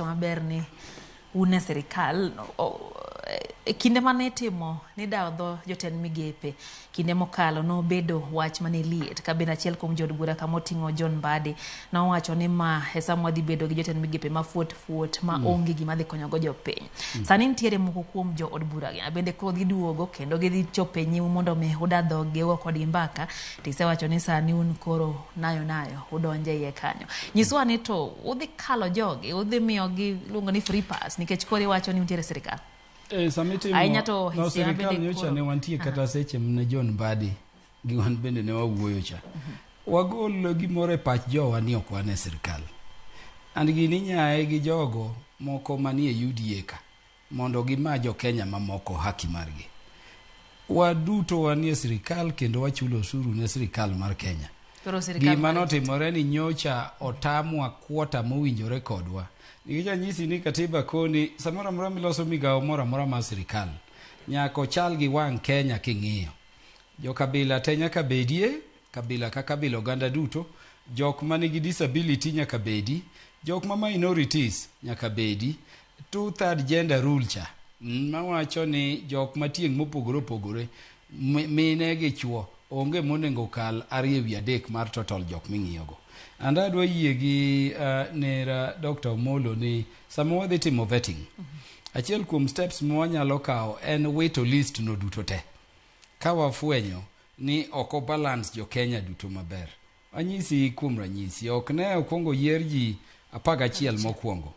Maber ni un e sirikal e kinde mane itimo nidawo dho jotend migepe kinde mokalo nobedo wach mane liet ka bende achiel kuom jood bura kama oting'o John Mbadi nowacho ni ma e sama wadhi bedo gi jotend migepe ma fuot fuot ma onge gima dhi konyogo jopiny. Sani nitiere moko kuom jood bura gi bende koro giduogo kendo gidhi chopo e nyimu mondo mi uda dhoggi ugo kodgi mbaka tisewacho ni sani un koro nayo nayo udonjo e iye kanyo. Nyiswa ni to udhi kalo jogi, udhi miyogi iluongo ni free pass nikech koro iwacho ni untiere e sirikal. Eh, sama itimo Ahinya to no, hisia sirikal bende nyocha koro- ne wantie kata seche mane John Mbadi gi wan bende ne wawuoyo cha. Wagol gimoro e pach jowa ni ok wan e sirikal. And gini inyaye gi jogo moko manie UDA ka mondo gima jo Kenya mamoko haki margi. Waduto wanie sirikal kendo wachulo osuru ne sirikal mar Kenya. Koro sirikal Gima mar- notimore ni nyocha otamwa kwota mowinjore kodwa. Nikech anyisi ni katiba koni samoro amora miloso migawo moro amora mar sirikal, nyaka ochal gi wang' Kenya king'iyo. Jokabila te nyaka bedie, kabila ka kabila oganda duto, jok manigi disability nyaka bedi, jok ma minorities nyaka bedi, two third gender rule cha mawacho ni jok ma tieng' mopogore opogore mine gi chuo onge monego kal ariyo ewi adek mar total jok ming'iyogo. And adwa yie gi nera Dr. Omolo ni sama wadhi timo vetting, achiel kuom steps ma wanyalo kawo en wito list no duto te. Ka wafwenyo ni ok o balance jo Kenya duto maber. Anyisi kuom ranyisi, ok ne okwongo yier ji 11 mokwongo.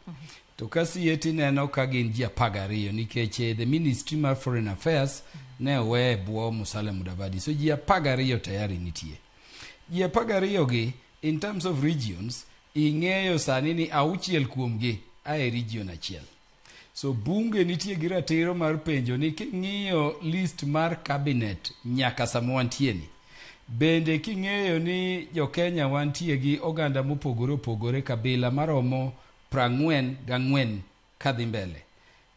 To ka sie tineno ka gin ji 12 nikech the Ministry mar Foreign Affairs ne owe e bwo Musalia Mudavadi. So ji 12 tayari nitie. Ji 12 gi in terms of regions ing'eyo sani ni auchiel kuomgi a e region achiel. So bunge nitie gi ratiro mar penjo ni king'iyo list mar cabinet nyaka sama wantie ni, bende king'eyo ni jo Kenya wantie gi oganda mopogore opogore kabila maromo 44 kadhi mbele.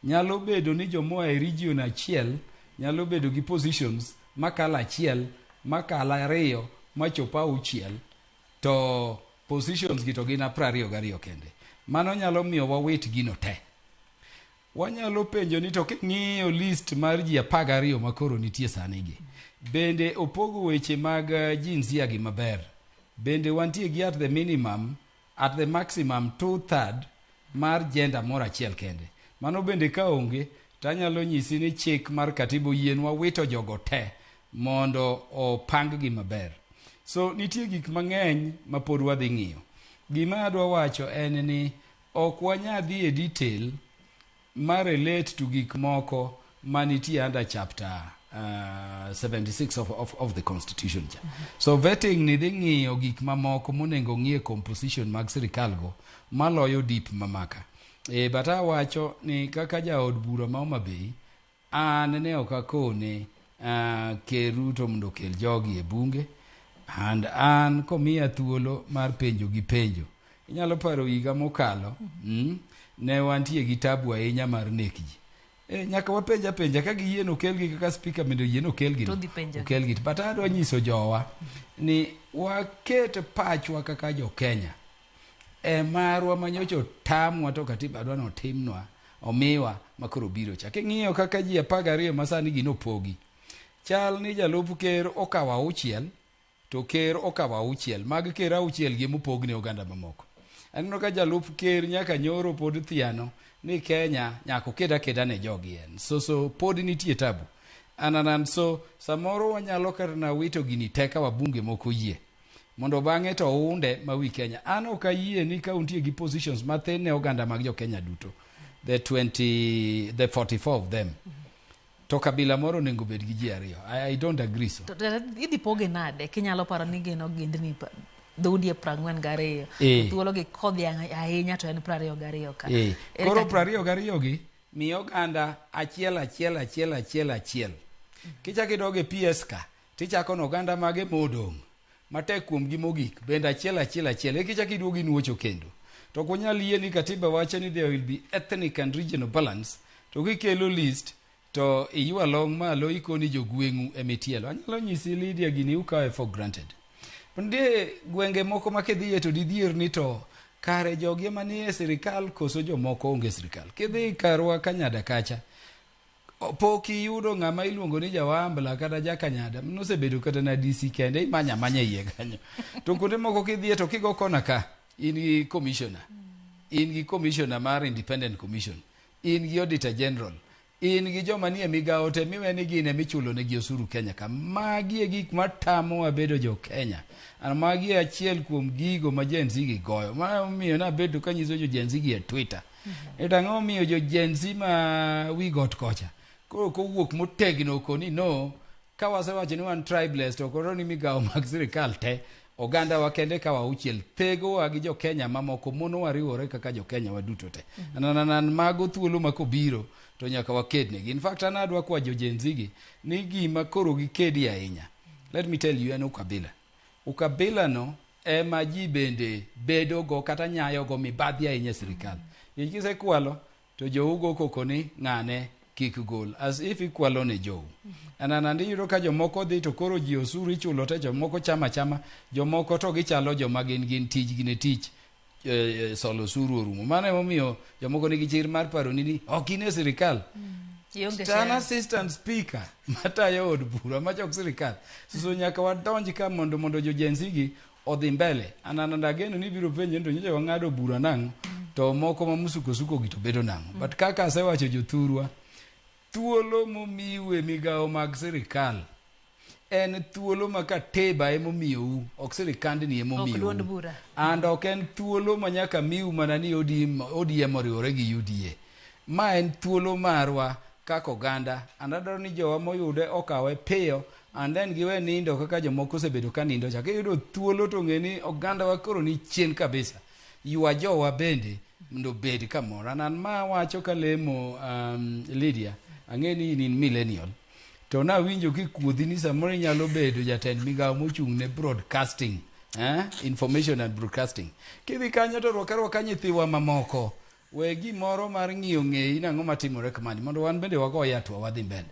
Nyalo bedo ni jomoa e region achiel nyalo bedo gi positions makalo achiel, makalo ariyo, machop auchiel to positions gi to gin 22 kende. Mano nyalo miyo wawit gino te. Wanyalo penjo ni to king'iyo list mar ji 12 makoro nitie sani gi, bende opogo weche mag jinsia gi maber? Bende wantie gi at the minimum, at the maximum two third mar gender moro achiel kende. Mano bende ka onge, to anyalo nyisi ni chik mar katiba oyienwa wito jogo te mondo opang gi maber. So nitie gik mang'eny ma pod wadhi ng'iyo. Gima adwa wacho en ni ok wanya dhi e detail ma relate to gik moko manitie under chapter 76 of the constitution cha. So vetting ni dhi ng'iyo gik mamoko monego ng'i e composition mag sirikal go maloyo deep mamaka. E, but awacho ni kaka jaod bura ma Homa Bay, an ne ok akone Ker Ruto mondo okel jogi e bunge and an komiya thuolo mar penjo gi penjo. Inyalo paro higa mokalo, ne wantie gi tabu ahinya mar nek ji. E, nyaka wapenj apenja ka giyie nokelgi kaka speaker bende oyie nokelgi To udhi penjogi. okelgi. But adwa nyiso jowa ni waket pachwa kaka jo Kenya e marwa manyocha otamwa to katiba dwa notimnwa omiwa makoro biro cha. King'iyo kaka ji 12 masani gin opogi, chal ni jalup ker okawo auchiel to ker okawo auchiel mag ker auchiel gi mopog ne oganda mamoko. Aneno ka jalup ker nyaka nyoro pod thiano ni Kenya nyaka oket aketa ne jogi en. So pod nitie tabu. Ananan so samoro wanyalo kata na wito gini te ka wabunge moko oyie. Mondo bang'e to unde ma wi Kenya. An ok ayie ni ka untie gi positions mathin ne oganda mag jo Kenya duto. The 20, the 44 of them. To kabila moro onego bed gi ji ariyo. I don't agree so. To idhi poge nade kinyalo paro ni gin ogendni dhoudi e 42 thuolo gi kodhi ahinya to en 22 ka. Ere Koro 22 gi mi oganda achiel achiel achiel achiel achiel. Kichako idog e PS ka, tichako no oganda mage modong' matek kuomgi mogik bende achiel achiel achiel eka ichako iduogo inuocho kendo. To ok wanyal yie ni katiba wacho ni there will be ethnic and regional balance to kikelo list to iywa long malo ikoni jogweng'u emitielo. Anyalo nyisi Lydia gini ukawe for granted. Nitie gwenge moko ma kidhiye to didhier ni to Kare jogi ema nie sirikal koso jomoko onge e sirikal? Kidhi karwa Kanyada kacha, pok iyudo ng'ama iluongo ni Jawambla kata Jakanyada nosebedo kata na DC kende, imanya amanya iye kanyo. To kuonde moko kidhiye to kigo kona ka, in gi commissioner, in gi commissioner mar Independent Commission, in gi Auditor General, in gi joma nie migawo te miwe ni gin emichulo negi osuru Kenya ka. Magi e gik matamowa bedo jo Kenya. An magi e achiel kuom gigo ma Gen Z gi goyo. Ma omiyo nabedo kanyiso jo Gen Z gi e Twitter. E to ang'o momiyo jo Gen Z ma wi got kocha koro kowuok motegno koni no ka wasewacho ni wan tribeless to koro ni migawo mag sirikal te oganda wa kende ka wauchiel thegowa gi jo Kenya mamoko monowa riwore kaka jo Kenya waduto te. An mago thuolo ma kobiro to nyaka waked negi. In fact an adwa kwa jo Gen Z gi ni gima koro gikedi ahinya. Let me tell you en ukabila. Ukabila no ema ji bende bedo go kata nyayo go mibadhi ahinya e sirikal. Nikech kisekwalo to jou go koko ni ng'ane kik gol as if ikwalo ne jou. Ananandi iyudo ka jomoko dhi to koro ji osuru ichulo te, jomoko chama chama, jomoko to gichalo joma gin tijgi ne tich solo osuru orumo. Mano emomiyo jomoko nigi chir mar paro ni ok in e sirikal. Ionge To an share. assistant speaker matayo od bura machok sirikal. So nyaka wadonj ka mondo jo Gen Z gi odhi mbele. An ageno ni ibiro penjo ni to nyocha wang'ado bura nang'o to moko ma musukosuko gi to bedo nang'o. But kaka asewacho jothurwa, thuolo momiu e migawo mag sirikal en thuolo ma katiba emomiyou, ok sirikandni Ok duond emomiyou. bura. And ok en thuolo ma nyaka miu mana ni ODM oriwore gi UDA. Ma en thuolo marwa kaka oganda and adwaro ni jowa moyude okawe piyo and then giwe nindo kaka jomoko osebedo ka nindo cha. Kiyudo thuolo to ng'e ni ogandawa koro ni chien kabisa. Ywa jowa bende mondo obed kamoro. An ma wacho kalemo Lydia, ang'e ni in millennial. To nawinjo kikuodhi ni samoro inyalo bedo jatend migawo mochung' ne broadcasting, information and broadcasting. Kidhi kanyo to rwak arwaka nyithiwa mamoko. We gimoro mar ng'iyo ng'eyi nang'o matimore kamani mondo wan bende wago yatwa wadhi mbele.